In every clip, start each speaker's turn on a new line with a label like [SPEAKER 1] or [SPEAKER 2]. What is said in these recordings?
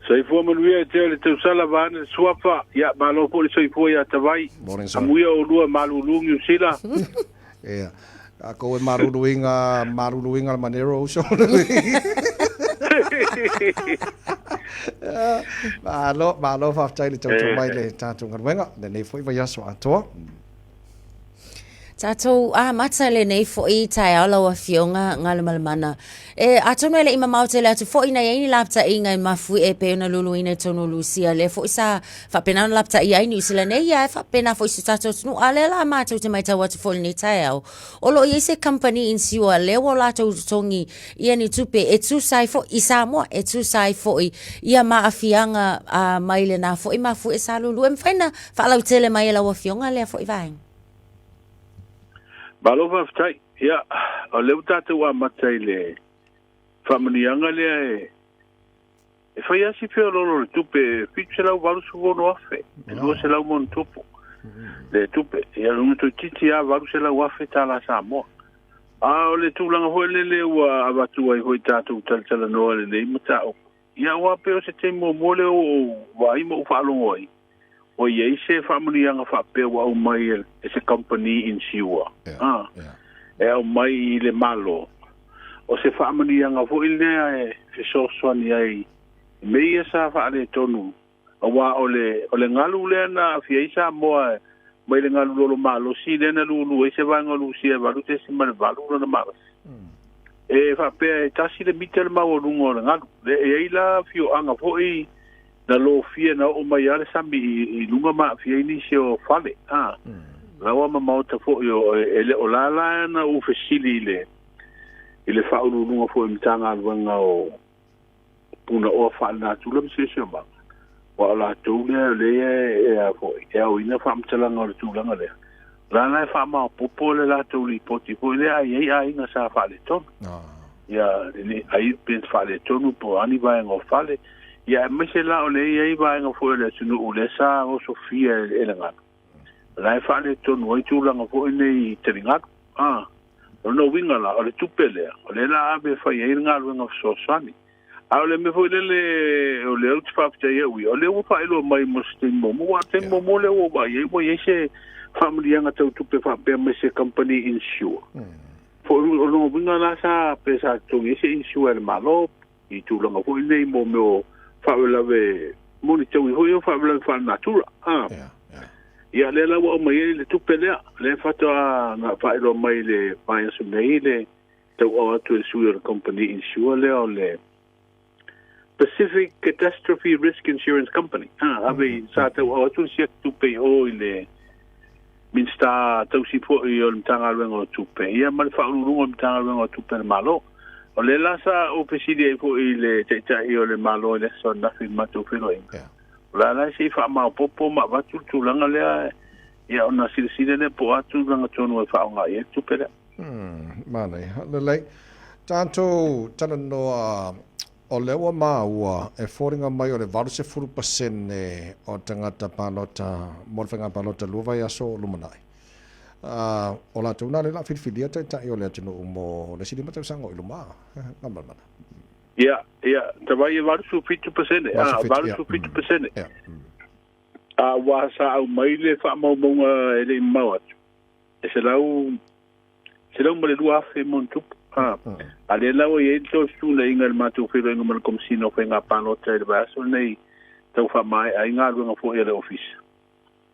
[SPEAKER 1] Soifua manuia e te le tausala vaane le suafa. Ia, malo foi le soifua ia Tavai.
[SPEAKER 2] Morning, sir.
[SPEAKER 1] Amuia o lua malulu Niu Sila.
[SPEAKER 2] Ia. Tatou e maluluina, maluluina le manero uso. Malo, malo faafetai le tautua mai le tatou galuega, lenei foi vaiaso atoa.
[SPEAKER 3] Tatou amata lenei foi taeao lau Afioga Galumalemana. E atonu e le i mamao tele atu foi na i ai ni lapataiga i mafuie e pei ona luluina i totonu o Lusia, lea foi sa faapena ona lapataia ai Niu Sila nei, ae faapena foi si o tatou atunuu. A o lea la matou te matau atu foi i lenei taeao, o lo o i ai se kamupani insure lea ua latou totogi ia ni tupe e tusa ai foi i Samoa, e tusa ai foi ia maafiaga mai lena foi mafuie sa lulu. E mafai ona faalautele mai e lau Afioga lea foi vaega?
[SPEAKER 1] Malo faafetai. Ia, o lea ua tatou amata i le faamanuiaga lea e e fai lava si feoloolo o le tupe, e $786,200 ma ona tupu le tupe. Ia, lona toeitiiti lava $800,000 tala Samoa. A o le tulaga foi lele ua avatu ai foi tatou talatalanoa i lenei mataupu. Ia, aua pei o se taimi muamua lea ua ou vaai ma ou faalogo ai, ua i ai se faamanuiaga faapea ua aumai e se kamupani insure, a, e aumai i le Malo. O se faamanuiaga foi lea e fesoasoani ai i mea ia sa faaletonu, aua o le, o le galu lea na aafia ai Samoa mai le galu lolo malosi lea na lulu ai se vaega o Lusia e 8.8 lona malosi. E faapea e tasi le mita le maualuga o le galu. E i ai la afioaga foi na lofia na oo mai lava le sami i luga ma aafia ai nisi o fale. A, laua ma maota foi o e le o lala na ou fesili i le faauluuluga foi o Matagaluega o Punaoa Faalenatura ma Siosiomaga, aua o latou lea lea e a foi e aoina faamatalaga o le tulaga lea. La e faamaopoopo le latou lipoti foi lea a i ai aiga sa faaletonu. Ia, ai pe faaletonu po o a ni vaega o fale. Ia, aemaise la o lea e i ai vaega foi o le atunuu lea sa osofia e le galu. La e faaletonu ai tulaga foi nei i taligalu. A, o lona uiga la, o le tupe lea, o lea la ave e fai ai le galuega fesoasoani. A o le mea foi lele o lea ou te faafetai au ia, o lea ua faailoa mai mo se taimi muamua. Aua o le taimi muamua lea ua ou vaai ai ua i ai se faamanuiaga tau tupe faapea mai se kamupani insure. Foi o lona uiga la sa pe sa totogi ai se insure a le Malo i tulaga foi nei mo mea o faalavelave mo ni taui foi o faalavelave faalenatura. Ah. Ia lea la ua aumai ai le tupe lea, lea faatoa na faailoa mai i le vaiaso nei le tauau atu e le sui o le company insure lea o le Pacific Catastrophe Risk Insurance Company. Ah, ave i sa tauau atu le siaki tupe i o i le Minista tausi foi o le Matagaluega o Tupe, ia ma le Faauluuluga o le Matagaluega o Tupe a le Malo. O lea la sa ou fesili ai foi i le Taitai o le Malo i le aso ananafi i le matou feiloaiga. O le a la se i faamaopoopo ma avatu le tulaga lea, ia ona silasila lea po o a tulaga tonu e faaaoga i ai le tupe lea.
[SPEAKER 2] Manaia. Lelei. Tatou talanoa, o lea ua maua e foliga mai o le 80% o tagata palota mo le faiga palota lua vaiaso o lumanai. O latou na lea o le a filifilia taitai o le atunuu mo le isi 5 tausaga o i luma. Galumalemana.
[SPEAKER 1] Ia, ia, tavai e 87%, a, 87%.
[SPEAKER 2] Ia.
[SPEAKER 1] A ua sa aumai le faamaumauga e le i mamao atu. E 102,000 ma ona tupu. A, a lea la ua i ai le fetuunaiga i le matou feiloaiga ma le Komesina o Faiga Palota i le vaiaso lenei tau faamaea ai galuega foi a le Ofisa.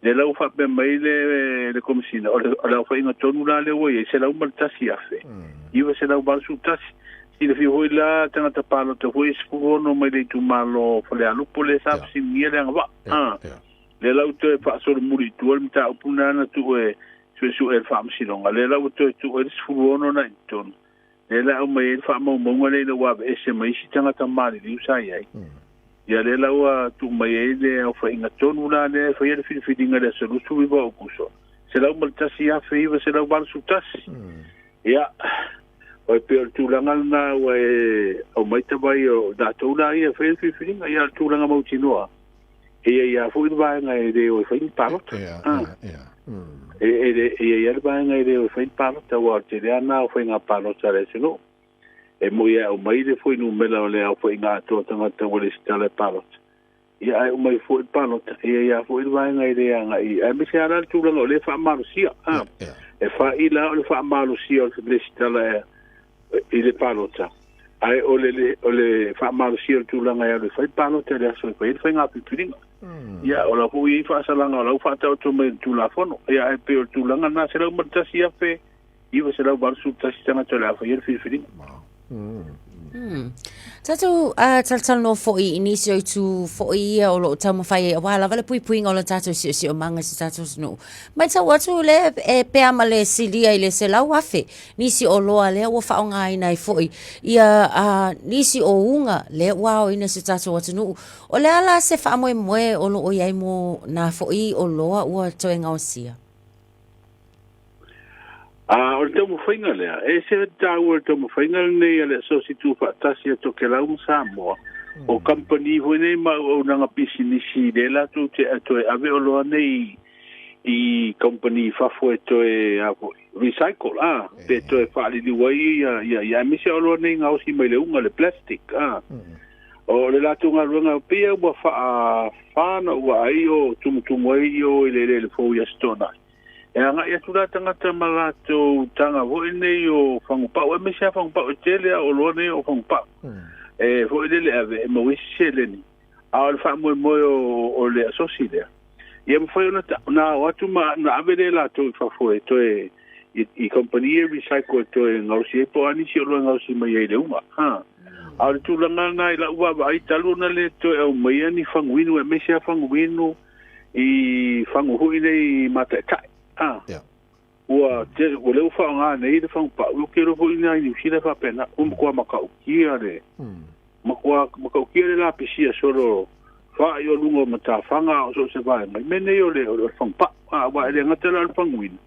[SPEAKER 1] Lea la ua faapea mai le Komesina, o le aofaiga tonu la lea ua i ai, 101,981. Silafia foi la tagata palota foi e 16 mai le itumalo o Falealupo lea sa fesiligia le agavaa. A. Lea la ua toe faasolomuli i tua le mataupu lena na tuu e suesue e le Faamasinoga, lea la ua toe tuu ai le 16 na i totonu, lea la e aumai ai le faamaumauga lea ina ua aveese ma isi tagata maliliu sa i ai. Ia lea la ua tuu mai ai le aofaiga tonu la lea e faia le filifiliga i le aso 29 o Aokuso, 101,981. Ia, oi pei o le tulaga lena ua e aumai tavai o tatou la ia e faia le filifiliga, ia o le tulaga mautinoa, e i ai lava foi le vaega e le o e fai ni palota. E i ai lava le vaega e le o e fai ni palota, aua o le tele lava lena o faiga palota a le atunuu. E moni e aumai le fuainumera o le aofaiga atoa o tagata ua resitala e palota. Ia ae uma ai foi le palota, e i ai lava foi le vaega e le agai aemaise lava la le tulaga o lea e faamalosia. A, e faaila o le faamalosia o le lesitala i le palota, ae o le o le faamalosia o le tulaga e alu e fai le palota i le aso e fai ai le faiga filifiliga. Ia, o la foi ua i ai faasalaga o la ua faataoto mai i le Tulafono. Ia, ae pei o le tulaga lena, 101,981 tagata o le a faia le filifiliga.
[SPEAKER 3] Tatou talatalanoa foi i nisi o itu foi ia o lo o taumafai ai aua lava le puipuiga o le tatou siosiomaga i se tatou atunuu. Matau atu lea e pea ma le silia i le 100,000 nisi o oloa lea ua faaaogaina ai foi ia nisi o uga lea ua aoina i se tatou atunuu. O le a la se faamoemoe o lo o i ai mo nā foi oloa ua toe gaosia?
[SPEAKER 1] A o le taumafaiga lea, e ese le taua o le taumafaiga lenei a le Asosi Tuufaatasi a Tokelau ma Samoa, o kamupani foi nei ma auaunaga pisinisi lea latou te toe ave oloa nei i kamupani i fafo e toe a foi, recycle, a, pe toe faaliliu ai ia, ia, ia aemaise oloa nei gaosi mai le uga, le plastic, a. O le latou galuega pei ua faa-fa ona ou vaai o tumutumu ai i o i le eleele fou i Aso Toonai. E agai atu la tagata ma latou taga foi nei o fagupau, aemaise lava fagupau, e tele lava oloa nei o fagupau. E foi lele ave e maua ai se seleni, a o le faamoemoe o le asosi lea, ia mafai ona ona ao atu ma ona ave lea e latou i fafo e toe i kamupani e recycle e toe gaosi ai po o a nisi oloa e gaosi mai ai i le uga. A o le tulaga lena i lau vaavaai talu ona le toe aumaia ni faguinu aemaise lava faguinu i fagu foi nei mataitai. A ua tele ua lea ua faaaoga nei le fagupau, ou te iloa foi i Niu Sila e faapena, ua matua matautia le matua matautia le lapisia solo faai o luga o matafaga a o so o se vaega i mea nei o le o le fagupau. A aua e le gata la o le faguina,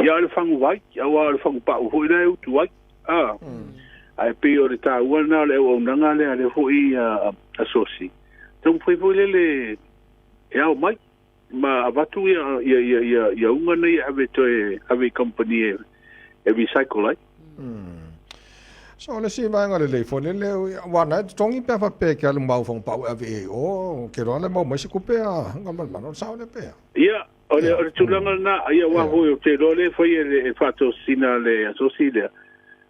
[SPEAKER 1] ia o le faguvai, aua o le fagupau foi la e utu ai. A ae pei o le taua lena o le auaunaga lea a lea foi asosi, taumafai foi lele e ao mai ma avatu ia ia ia ia ia uga nei e ave toe ave i kamupani e e recycle ai.
[SPEAKER 2] So o le isi vaega lelei foi lele aua na e totogi pe a faapea e ke alu mau fagupau e ave i ai o ke loa le mau mai se tupe a Gamalmana o le sao lea pea.
[SPEAKER 1] Ia, o le o le tulaga lena, ia aua foi ou te iloa lea e fai e le e faatosina le asosi lea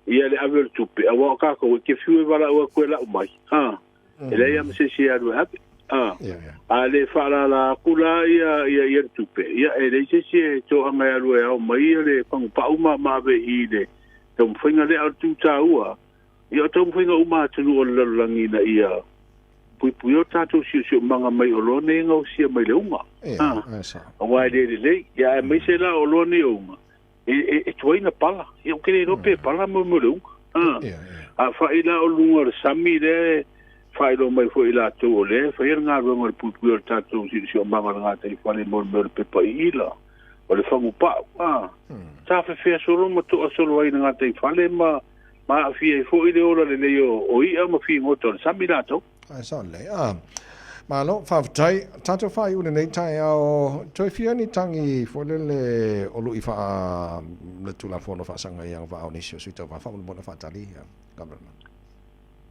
[SPEAKER 1] ia le ave o le tupe aua o tatou e te fiu e valaau atu e lau mai, a. E leai lava ma se isi e alu e ave. A, a le faalala atu la ia, ia, ia le tupe, ia e leai se isi e toaga e alu e ao mai ia le fagupau ma, ma ave i le taumafaiga lea. A o le tu taua, ia o taumafaiga uma a atunuu o le lalolagi ina ia puipuia o tatou siosiomaga mai oloa nei e gaosia mai le uga. A, aua e le lelei. Ia aemaise la o oloa nei o uga, e, e, e tuai na pala. Ia, ou te le iloa pe pala mo mea o le uga. A, a fai la o luga o le sami lea e faailoa mai foi i latou o lea e faia le galuega o le puipuia o le tatou siosiomaga o le gataifale mo le mea o le pepa iila, o le fagupau. A, sa fefea solo ma toa solo ai i le gataifale ma, ma aafia ai foi le ola lelei o, o i'a ma figota o le sami latou.
[SPEAKER 2] Ae sao lelei. Ah, malo, faafetai. Tatou faaiu lenei taeao, toe fia ni tangi foi lele o lui faa le Tulafono faasaga i agavaa o nisi o sui tauva faamolemole faatali Governor.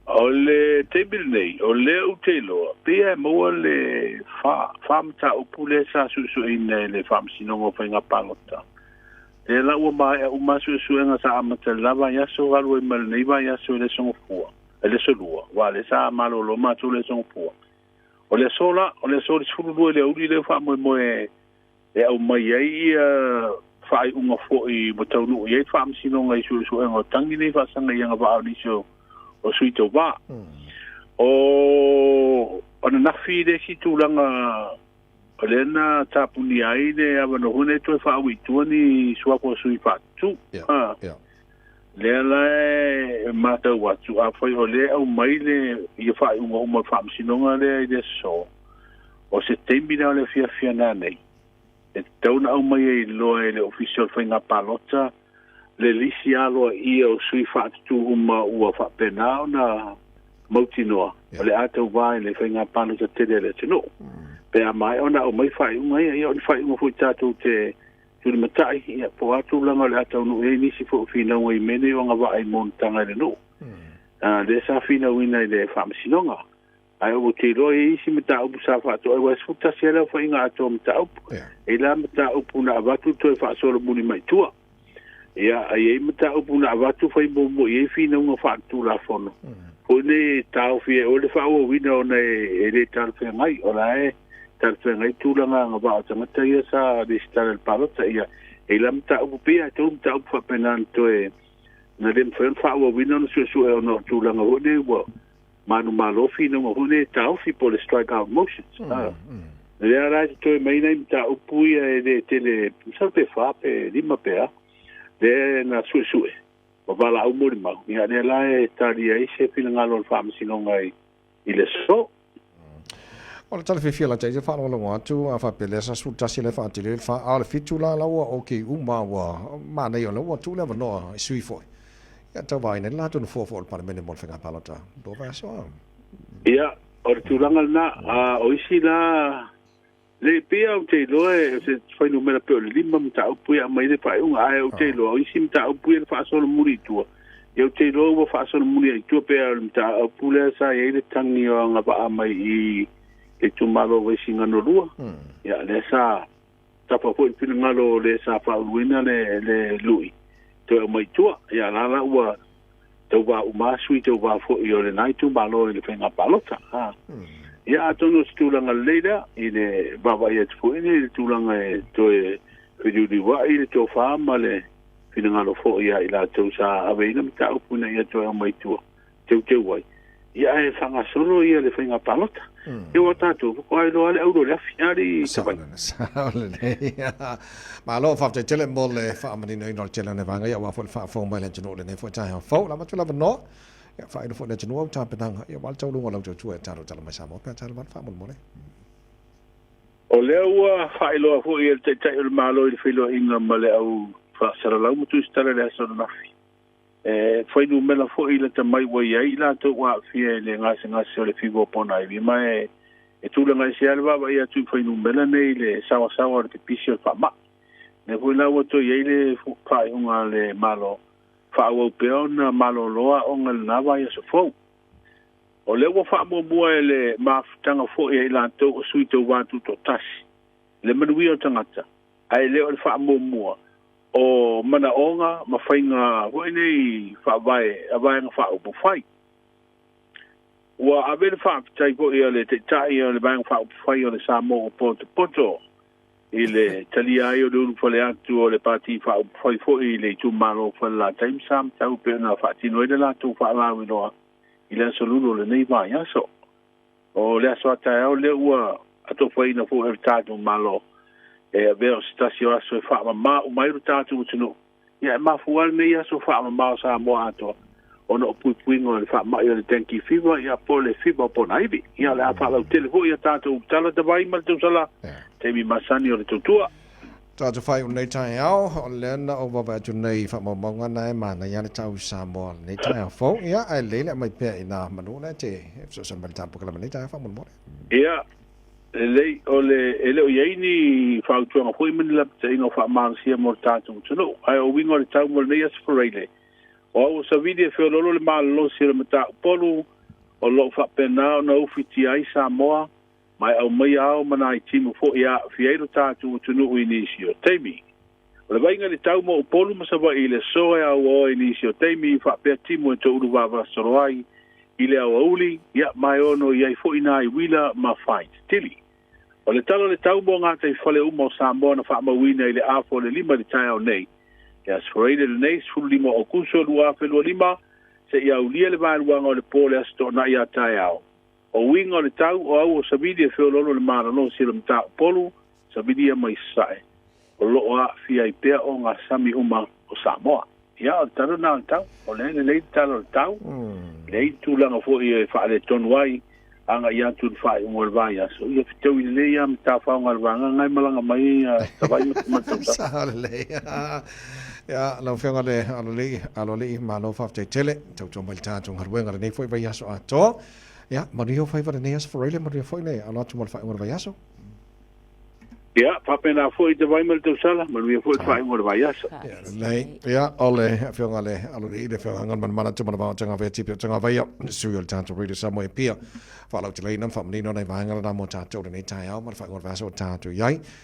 [SPEAKER 1] O le taimi lenei, o lea ou te iloa, pei lava e maua le fa, fa mataupu lea sa suesueina e le Faamasinoga o Faiga Palota. Lea la ua maea uma suesuega sa amata i le la vaiaso alu ai ma lenei vaiaso i le Aso Gafua. I le aso Lua, aua o lea sa malolo matou i le aso Gafua. O le aso la, o le aso le 12 i le aoauli lea ua faamoemoe e aumai ai ia faaiuga foi ua taunuu i ai le faamasinoga i suesuega o tagi nei faasaga i agavaa o nisi o, o sui tauva. O ananafi le isi tulaga o lea na tapunia ai le avanoa foi nei toe faaui i tua ni suafa o sui faatutu.
[SPEAKER 2] Yeah,
[SPEAKER 1] Ah.
[SPEAKER 2] yeah.
[SPEAKER 1] Lea la e matau atu, afai o lea e aumai le ia faaiuga uma o le faamasinoga lea i le aso, o se taimi la o le afiafi ana nei, e tatau ona aumai ai loa e le Ofisa o le Faiga Palota le lisi aloaia o sui faatutu uma ua faapena ona mautinoa o le a tauva i le faiga palota tele a le atunuu. Pe a maea ona aumai faaiuga ia, ia o ni faaiuga foi tatou te tulimatai, ia, po o a tulaga o le a taunuu i ai nisi foi o finauga i mea nei o agavaa i monotaga i le nuu. Lea sa finauina i le faamasinoga. Ae ou te iloa e i ai isi mataupu sa faatoai, aua e 11 lava le aofaiga atoa o mataupu. E i ai la mataupu na avatu toe faasolomuli mai tua. Ia, e i ai mataupu na avatu fai muamua i ai finauga faaletulafono foi nei e taofi ai oe le faaauauina ona e le talafeagai. O la e talafeagai tulaga agavaa o tagata ia sa resitala i le palota. Ia, e i ai la mataupu, pei lava e tolu mataupu faapena na toe na le mafai ona faaauauina ona suesue ona o tulaga foi nei ua manumalo finauga foi nei e taofi po o le strike out motions. Lea la e totoe mai nai mataupu ia e le tele, masalo pe fa pe lima pe a, lea na suesue ma valaau molimau, ia lea la e talia ai se finagalo o le Faamasinoga i le aso.
[SPEAKER 2] O le tala fiafia lata i te faalogologo atu a faapea lea sa 11 lea faatele le fa a o le 7 la la ua ok uma ua manaia o lea ua tuu le avanoa i sui foi ia tauvaina ai le latou nofoa foi o le Palemene mo le faiga palota lua vaiaso a.
[SPEAKER 1] Ia, o le tulaga lena, a o isi la, le pei lava ou te iloa e o se fuainumera pei o le lima mataupu ia aumai le faaiuga, ae ou te iloa o isi mataupu ia na faasolomuli i tua, ia ou te iloa ua faasolomuli ai i tua pei lava o le mataupu lea sa i ai le tagi o agavaa mai i le itumalo o Vaisigano 2, ia lea sa tafa foi le finagalo o le sa faauluina le le lui toe aumai i tua, ia la la ua tauva uma sui tauva foi o lena itumalo i le faiga palota. A. Ia atonu o se tulaga lelei lea i le vaavaai atu foi nei i le tulaga e toe feliuliuai le tofa ma le finagalo foi ia i latou sa aveina mataupu ina ia toe aumai i tua teuteu ai, ia ae faagasolo ia le faiga palota. Ia ua tatou faatoa iloa le auro i le afi, a alii Savaii.
[SPEAKER 2] Sao lelei. Malo, faafetai tele mo le faamaninoina o le tele o nai vaega ia aua foi le faafofoga mai a le atunuu i lenei foi taeao fou. Lava atu le avanoa, ia faailo foi i le atunuu au tapenaga ia aua le taualuga o lau tautua e talo tala mai Samoa pe a tala mai faamolemole.
[SPEAKER 1] O lea ua faailoa foi e le Taitai o le Malo i le feiloaiga ma le au faasalalau ma tusitala i le aso ananafi, E fuainumera foi lata mai ua i ai i latou ua aafia i le gasegase o le fiva o ponaivi, ma e tulaga ese lava le vaavaai atu i fuainumera nei i le saoasaoa o le pipisi o le faamai. O lea foi la ua toe i ai le faaiuga a le Malo, faaauau pea ona malolo aoga i lena vaiaso fou. O lea ua faamuamua e le mafutaga foi a i latou o sui tauva tutoatasi le manuia o tagata, ae le o le faamuamua o manaoga ma faiga foi nei faavae a Vaega Faaupufai. Ua ave le faafetai foi a le Taitai o le Vaega Faaupufai o le Samoa ua potopoto i le talia ai o le ulufale atu o le Pati Faaupufai foi i le itumalo o Falelatai ma Samatau e pei ona faatino ai le latou faalauiloa i le aso Lulu o lenei vaiaso. O le aso a taeao lea ua atofaina foi e le tatou Malo e avea o se tasi o aso e faamama uma ai lo tatou atunuu. Ia e mafua lenei aso faamama o Samoa atoa ona o puipuiga o le faamai o le dengue fever ia po o le fiva o ponaivi. Ia o le a faalautele foi ia tatou tala tavai ma le tausala taimi masani o le tautua.
[SPEAKER 2] Tatou faaiu lenei taeao, o lea na ou vaavaai atu nei i faamaumauga na e manaia le tau i Samoa lenei taeao fou. Ia, ae lelei le aumai pea i nā manu lea te fesoasoani mai le tatou polokalame lenei taeao faamolemole.
[SPEAKER 1] Ia, lelei, o le, e le o i ai ni fautuaga foi ma ni lapataiga o faamalosia mo le tatou atunuu, ae o uiga o le tau mo lenei Aso Faraile, o au o Savili e feoloolo le malolosi o le mataupu o lo o faapena ona ufitia ai Samoa Ma e aumaia ao ma nai timu foi e aafia ai lo tatou atunuu i nisi o taimi. O le vaaiga i le tau mo Upolu ma Savaii i le aso e auaoa i nisi o taimi faapea timu e toulu vavasolo ai i le aoauli, ia, ma e ono i ai foi nai uila ma fai tetili. O le tala o le tau mo gataifale uma o Samoa na faamauina i le afa o le lima i le taeao nei, le Aso Faraile lenei, 15 o Aokuso 2025, seia aulia le vaeluaga o le po o le Aso Toonai a taeao. O uiga o le tau o au o Savili e feoloolo le malolosi o le Mataupolu, Savilia mai Sasae, o lo o aafia ai pea ogasami uma o Samoa. Ia, o le tala lena o le tau. O lea e lelei le tala o le tau, lelei le tulaga foi e faaletonu ai agai atu i le faaiuga o le vaiaso, ia fetaui lelei lava ma tafaoga o le vagana e malaga mai ai Savaii ma le tausaga.
[SPEAKER 2] Sao lelei. Ia, lau Afioga i le Aloalii, Aloalii, malo faafetai tele, tautua mai i le tatou galuega i lenei foi vaiaso atoa. Ia, manuia ou faiva lenei aso Faraile, manuia foi le alo atu mo le faaiuga o le vaiaso.
[SPEAKER 1] Ia, faapena foi i te vai ma le tausala, manuia foi le faaiuga o le vaiaso.
[SPEAKER 2] Ia, lelei. Ia, o le afioga le Alolii, le afioga Galumalemana Tumanavao Tagavaia Tipi o Tagavaia, sui o le tatou Radio Samoa e Apia. Faalauteleina ma faamanino nai vaega lena mo tatou i lenei taeao ma le faaiuga o le vaiaso ua tatou i ai.